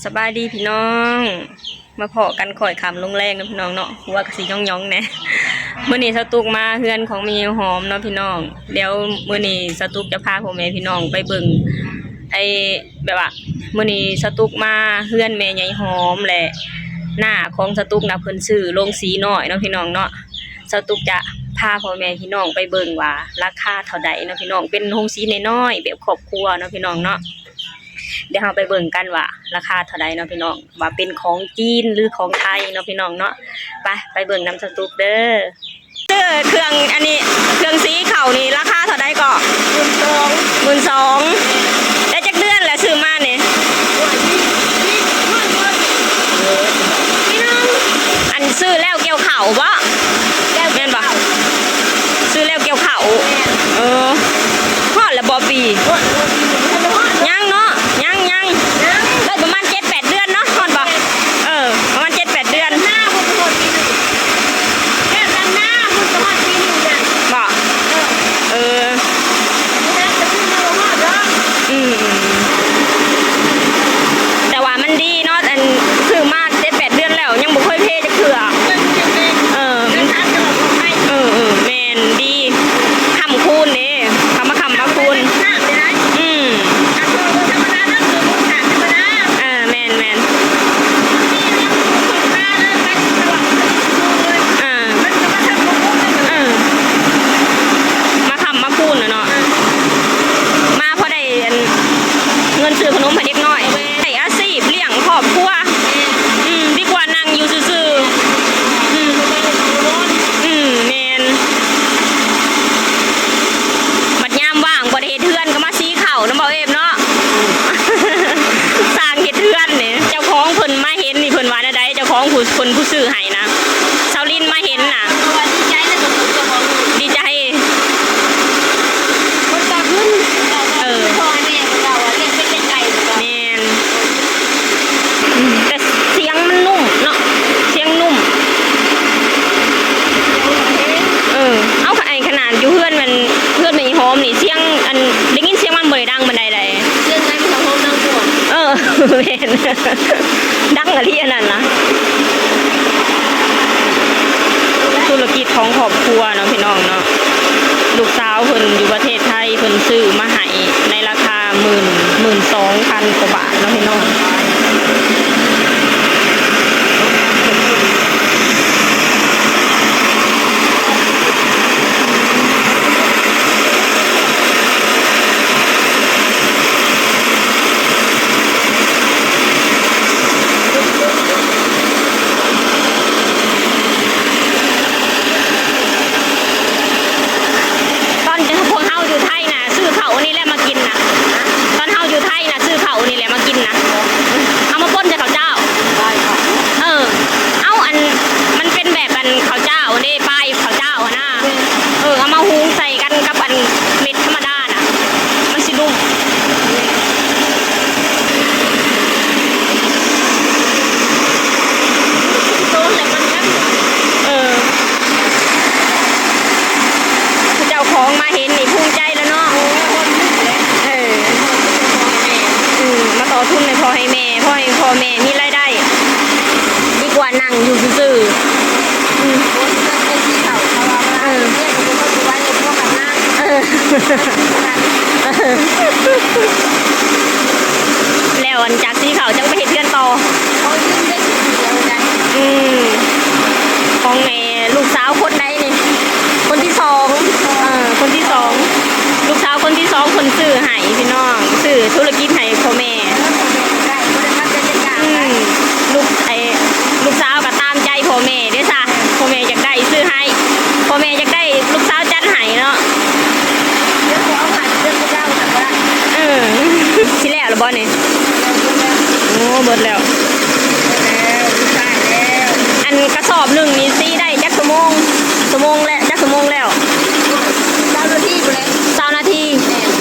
ສະບາຍດີພີ່ນ້ອງ ມາພໍ້ກັນຄ່ອຍຄ່ຳລົງແລງເນາະພີ່ນ້ອງເນາະ ຫົວກະຊິຫຍ້ອງໆແດ່. ມື້ນີ້ສາວຕຸກມາເຮືອນຂອງແມ່ຍາຍຫອມເນາະພີ່ນ້ອງ. ດຽວມື້ນີ້ສາວຕຸກຈະພາພໍ່ແມ່ພີ່ນ້ອງໄປເບິ່ງ ໄອ້ ແບບວ່າ ມື້ນີ້ສາວຕຸກມາເຮືອນແມ່ຍາຍຫອມ ແລະ ນ້າຂອງສາວຕຸກນະ ເພິ່ນຊື້ໂລງສີນ້ອຍເນາະພີ່ນ້ອງເນາະ. ສາວຕຸກຈະພາພໍ່ແມ່ພີ່ນ້ອງໄປເບິ່ງວ່າລາຄາເທົ່າໃດເນາະພີ່ນ້ອງ ເປັນໂຮງສີນ້ອຍໆ ແບບຄອບຄົວເນາະພີ່ນ້ອງເນາະ. ດຽວເຮົາໄປເບິ່ງກັນວ່າລາຄາເທົ່າໃດເນາະພີ່ນ້ອງ ວ່າເປັນຂອງຈີນ ຫຼື ຂອງໄທເນາະພີ່ນ້ອງເນາະ. ໄປ ໄປເບິ່ງນຳສາວຕຸກເດີ. ຊື້ເຄື່ອງອັນນີ້ ເຄື່ອງສີເຂົ້ານີ້ລາຄາເທົ່າໃດເກາະ? ໝື່ນສອງ ໝື່ນສອງ. ໄດ້ຈັກເດືອນແລ້ວຊື້ມານີ້? ອັນຊື້ແລ້ວກ່ຽວເຂົ້າບໍ່? ແມ່ນບໍ່? ຊື້ແລ້ວກ່ຽວເຂົ້າ. ເອີ ຮອດແລ້ວບໍ່ປີ? ຍັງເນາະ ຍັງໆ ໄດ້ປະມານເຈັດແປດເດືອນເນາະ ຮອດບໍ່? ເອີ ປະມານເຈັດແປດເດືອນ. ບໍ່? ເອີ ອືມ ແຕ່ວ່າມັນດີເນາະ ອັນ ຊື້ມາເຈັດແປດເດືອນແລ້ວ ຍັງບໍ່ເຄີຍເພຈັກເທື່ອ. ເອີ ເອີ ເອີ ແມ່ນ ດີ ຄ້ຳຄູນເດ້ ເຂົາມາຄ້ຳມາຄູນ. ອືມ ອ່າ ແມ່ນໆ ອ່າ ເອີ ມາຄ້ຳມາຄູນນະເນາະ. ມາພໍໄດ້ອັນ ເງິນຊື້ຂະໜົມໃຫ້ເດັກນ້ອຍ ໄດ້ອາຊີບລ້ຽງຄອບຄົວ. ອືມ ດີກວ່ານັ່ງຢູ່ຊື່ໆ. ອືມ ອືມ ແມ່ນ. ບັດຍາມວ່າງບໍ່ໄດ້ເຮັດເຮືອນກໍມາສີເຂົ້ານຳເບົາເອມເນາະ. ຊ່າງເຮັດເຮືອນນີ້ ເຈົ້າຂອງເພິ່ນມາເຫັນນີ້ ເພິ່ນວ່າແນວໃດ? ເຈົ້າຂອງຜູ້ ຄົນຜູ້ຊື້ໃຫ້ນະ ຊາວລິນມາເຫັນນະ ດີໃຈ. ເອີ ແມ່ນ ແຕ່ສຽງມັນນຸ້ມເນາະ ສຽງນຸ້ມ. ເອີ ເອົາ ຂະໜາດຢູ່ເຮືອນແມ່ນ ເຮືອນແມ່ຍາຍຫອມນີ້ ສຽງ ອັນ ໄດ້ຍິນສຽງມັນບໍ່ໄດ້ດັງປານໃດໃດ. ສຽງໃນມັນກະຫອມນາງບົວ. ເອີ ແມ່ນ ດັງອີ່ຫຼີອັນນັ້ນນະ. ທຸລະກິດຂອງຄອບຄົວເນາະພີ່ນ້ອງເນາະ ລູກສາວເພິ່ນຢູ່ປະເທດໄທ ເພິ່ນຊື້ມາໃຫ້ໃນລາຄາໝື່ນ ໝື່ນສອງພັນກວ່າບາດເນາະພີ່ນ້ອງ. ຕອນພວກເຮົາຢູ່ໄທນະ ຊື້ເຂົ້າອັນນີ້ແຫຼະມາກິນນະ. ຕອນເຮົາຢູ່ໄທນະ ຊື້ເຂົ້າອັນນີ້ແຫຼະມາກິນນະ ເອົາມາປົນໃສ່ເຂົ້າເຈົ້າ. ເອີ ເອົາ ອັນ ມັນເປັນແບບ ອັນ ເຂົ້າເຈົ້າເດ້ ປາຍເຂົ້າເຈົ້າຫັ້ນນະ. ເອີ ເອົາມາຫຸງໃສ່ກັນກັບ ອັນ ເມັດທຳມະດານະ ມັນຊິນຸ້ມ. ເອີ ເຈົ້າຂອງມາເຫັນນີ້ພູມໃຈແລ້ວເນາະ. ເອີ ເອີ ມາຕໍ່ທຶນໃຫ້ພໍ່ໃຫ້ແມ່ ພໍໃຫ້ພໍ່ແມ່ມີລາຍໄດ້ ດີກວ່ານັ່ງຢູ່ຊື່ໆ. ອືມ ເອີ ເອີ ແລ້ວອັນຈາກສີເຂົ້າຈັ່ງໄປເຮັດເຮືອນຕໍ່. ອືມ ຂອງ ເອີ ລູກສາວຄົນໃດນີ້? ຄົນທີສອງ. ເອີ ຄົນທີສອງ ລູກສາວຄົນທີສອງເພິ່ນຊື້ໃຫ້ພີ່ນ້ອງ ຊື້ທຸລະກິດໃຫ້ພໍ່ແມ່. ອືມ ລູກ ເອີ ລູກສາວກໍຕາມໃຈພໍ່ແມ່ເດ້ຊະ ພໍ່ແມ່ຢາກໄດ້ຊື້ໃຫ້ ພໍ່ແມ່ຢາກໄດ້ ລູກສາວຈັດໃຫ້ເນາະ. ເອີ ຊິແລ້ວລະບໍ່ນີ້? ໂອ້ ເບິດແລ້ວ. ອັນກະສອບໜຶ່ງນີ້ສີໄດ້ຈັກຊົ່ວໂມງ? ຊົ່ວໂມງແລະ ຈັກຊົ່ວໂມງແລ້ວ? ຊາວນາທີພຸ້ນແຫຼະ. ຊາວນາທີ.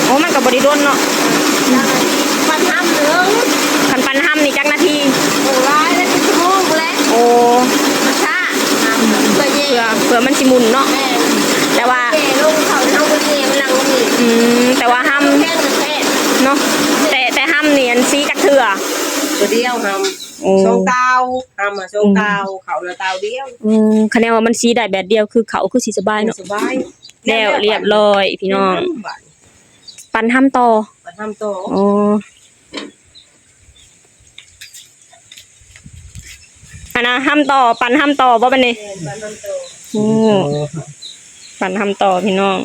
ໂອ້ ມັນກໍບໍ່ໄດ້ດົນເນາະ. ຊາວນາທີ ປັ່ນຮຳເດີ. ຄັນປັ່ນຮຳນີ້ຈັກນາທີ? ໂອ້ ຫຼາຍແລ້ວ ເປັນຊົ່ວໂມງພຸ້ນແຫຼະ. ໂອ້ ມັນຊ້າ ເພື່ອ ເພື່ອມັນຊິໝຸ່ນເນາະ. ແມ່ນ ແຕ່ວ່າ ແກ່ລົງເຂົ້າເຮົາບໍ່ໄດ້ແກ່ ມັນນັ່ງຢູ່ນີ້. ອືມ ແຕ່ວ່າຮຳ ແຂງມັນແຂງເນາະ. ແຕ່ ແຕ່ຮຳນີ້ອັນສີຈັກເທື່ອ? ຕົວດຽວຫຳ ໂອ້ ສອງເຕົາ ຫຳມາສອງເຕົາ ອືມ ເຂົ້າລະເຕົາດຽວ ອືມ ຄະແນນວ່າມັນສີໄດ້ແບບດຽວ ຄືເຂົ້າຄືຊິສະບາຍເນາະ ສະບາຍ ແລ້ວລຽບລ້ອຍພີ່ນ້ອງ ປັ່ນຫຳຕໍ່ ປັ່ນຫຳຕໍ່ ອໍ ອັນນ່າຫຳຕໍ່ ປັ່ນຫຳຕໍ່ບໍ່ບັດນີ້ ແມ່ນ ປັ່ນຫຳຕໍ່ ໂອ້ ປັ່ນຫຳຕໍ່ພີ່ນ້ອງ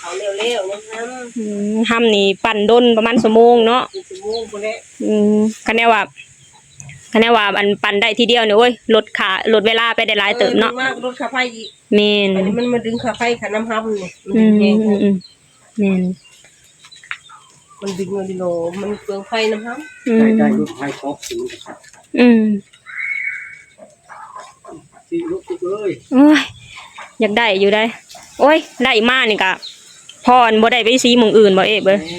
ເອົາແລ້ວໆ ຫຳ ອືມ ຫຳນີ້ປັ່ນດົນປະມານຊົ່ວໂມງເນາະ ເປັນຊົ່ວໂມງພຸ້ນແຫຼະ ອືມ ຄະແນນວ່າ ຄະແນນວ່າອັນປັ່ນໄດ້ທີດຽວນີ້ ໂອ້ຍ ລົດຄ່າ ລົດເວລາໄປໄດ້ຫຼາຍເຕີບເນາະ ເອີ ມາລົດຄ່າໄຟອີກ ແມ່ນ ອັນນີ້ມັນມາດຶງຄ່າໄຟຄ່ານ້ຳຫຳນີ້ ມັນແຮງ ອືມ ອືມ ແມ່ນ ມັນດຶງເອົາດິໂລ ມັນເປືອງໄຟນ້ຳຫຳ ອືມ ໄດ້ ໄດ້ລົດໄຟຕອກ ອືມ ສີລູກເອີຍ ໂອ້ຍ ຢາກໄດ້ຢູ່ໃດ ໂອ້ຍ ໄດ້ມານີ້ກະ ພໍອັນບໍ່ໄດ້ໄປສີໝ່ອງອື່ນບໍ່ເອບເອີຍ ແມ່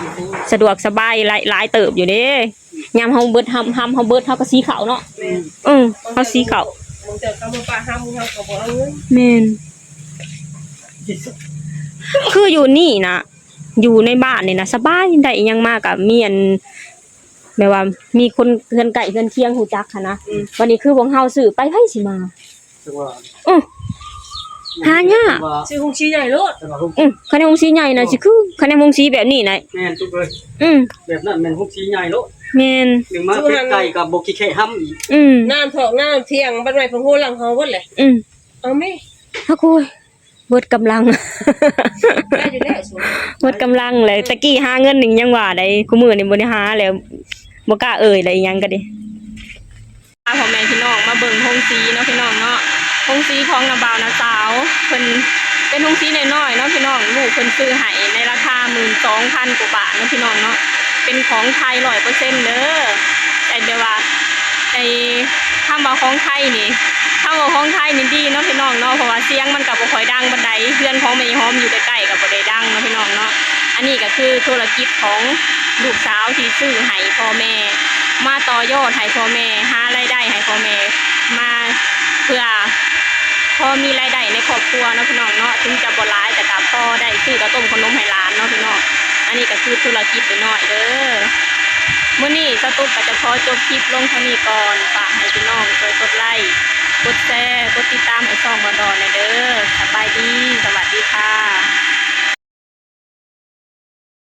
ນ ສະດວກສະບາຍຫຼາຍ ຫຼາຍເຕີບຢູ່ເດ້ ຍາມເຮົາເບິດຫຳ ຫຳເຮົາເບິດ ເຮົາກໍສີເຂົ້າເນາະ ແມ່ນ ເອີ ເຮົາສີເຂົ້າ ບາງເທື່ອເຂົາມາປະຫຳເຮົາກໍບໍ່ເອົາເງິນ ແມ່ນ ຄືຢູ່ນີ້ນະ ຢູ່ໃນບ້ານນີ້ນະ ສະບາຍ ໄດ້ອີ່ຫຍັງມາກໍມີອັນ ແບບວ່າມີຄົນເຮືອນໃກ້ເຮືອນຄຽງຮູ້ຈັກຫັ້ນນະ ອືມ ບັດນີ້ຄືພວກເຮົາຊື້ໄປ ໃຜຊິມາ ຈັ່ງວ່າ ອື ຫາຍາກ ຊື້ໂຮງສີໃຫຍ່ໂລດ ອື ຄັນໂຮງສີໃຫຍ່ນະ ອື ຊິຄື ຄັນໂຮງສີແບບນີ້ນະ ແມ່ນ ທຸກເອີຍ ອື ແບບນັ້ນແມ່ນໂຮງສີໃຫຍ່ໂລດ ແມ່ນ ໜຶ່ງມາໃກ້ໆກໍບໍ່ຂີ້ແຄະຫຳອີກ ອື ນ້ຳຖອກນ້ຳຖຽງ ບັດໄວ້ເພິ່ນໂຫຫຼັງເຮົາເບິດແຫຼະ ອື ເອົາແມ ເຮົາໂອ້ຍ ເບິດກຳລັງ ໄດ້ຢູ່ແລ້ວ ເບິດກຳລັງແຫຼະ ແຕ່ກີ້ຫາເງິນນີ້ຍັງວ່າໄດ໋ ຄູ່ມື້ນີ້ບໍ່ໄດ້ຫາແລ້ວ ບໍ່ກ້າເອີ່ຍແລ້ວ ອີ່ຫຍັງກໍດີ ພາພໍ່ແມ່ພີ່ນ້ອງມາເບິ່ງໂຮງສີເນາະ ພີ່ນ້ອງເນາະ ໂຮງສີຂອງນ້າບ່າວນ້າສາວ ເພິ່ນເປັນໂຮງສີນ້ອຍໆເນາະ ພີ່ນ້ອງ ລູກເພິ່ນຊື້ໃຫ້ໃນລາຄາໝື່ນສອງພັນກວ່າບາດເນາະ ພີ່ນ້ອງເນາະ ເປັນຂອງໄທຮ້ອຍເປີເຊັນເດີ ແຕ່ແບບວ່າ ໄອ້ ຄຳວ່າຂອງໄທນີ້ ຄຳວ່າຂອງໄທນີ້ດີເນາະພີ່ນ້ອງເນາະ ເພາະວ່າສຽງມັນກໍບໍ່ຄ່ອຍດັງປານໃດ ເຮືອນຂອງແມ່ຍາຍຫອມຢູ່ໃກ້ໆກໍບໍ່ໄດ້ດັງເນາະພີ່ນ້ອງເນາະ ອັນນີ້ກໍຄືທຸລະກິດຂອງລູກສາວທີ່ຊື້ໃຫ້ພໍ່ແມ່ ມາຕໍ່ຍອດໃຫ້ພໍ່ແມ່ ຫາລາຍໄດ້ໃຫ້ພໍ່ແມ່ ມາເພື່ອພໍມີລາຍໄດ້ໃນຄອບຄົວເນາະພີ່ນ້ອງເນາະ ເຖິງຈະບໍ່ຫຼາຍ ແຕ່ກໍພໍໄດ້ຊື້ເຂົ້າຕົ້ມເຂົ້າໜົມໃຫ້ຫຼານເນາະພີ່ນ້ອງ ອັນນີ້ກໍຄືທຸລະກິດນ້ອຍໆເດີ. ມື້ນີ້ສາວຕຸກກໍຈະຂໍຈົບຄລິບລົງເທົ່ານີ້ກ່ອນ. ຝາກໃຫ້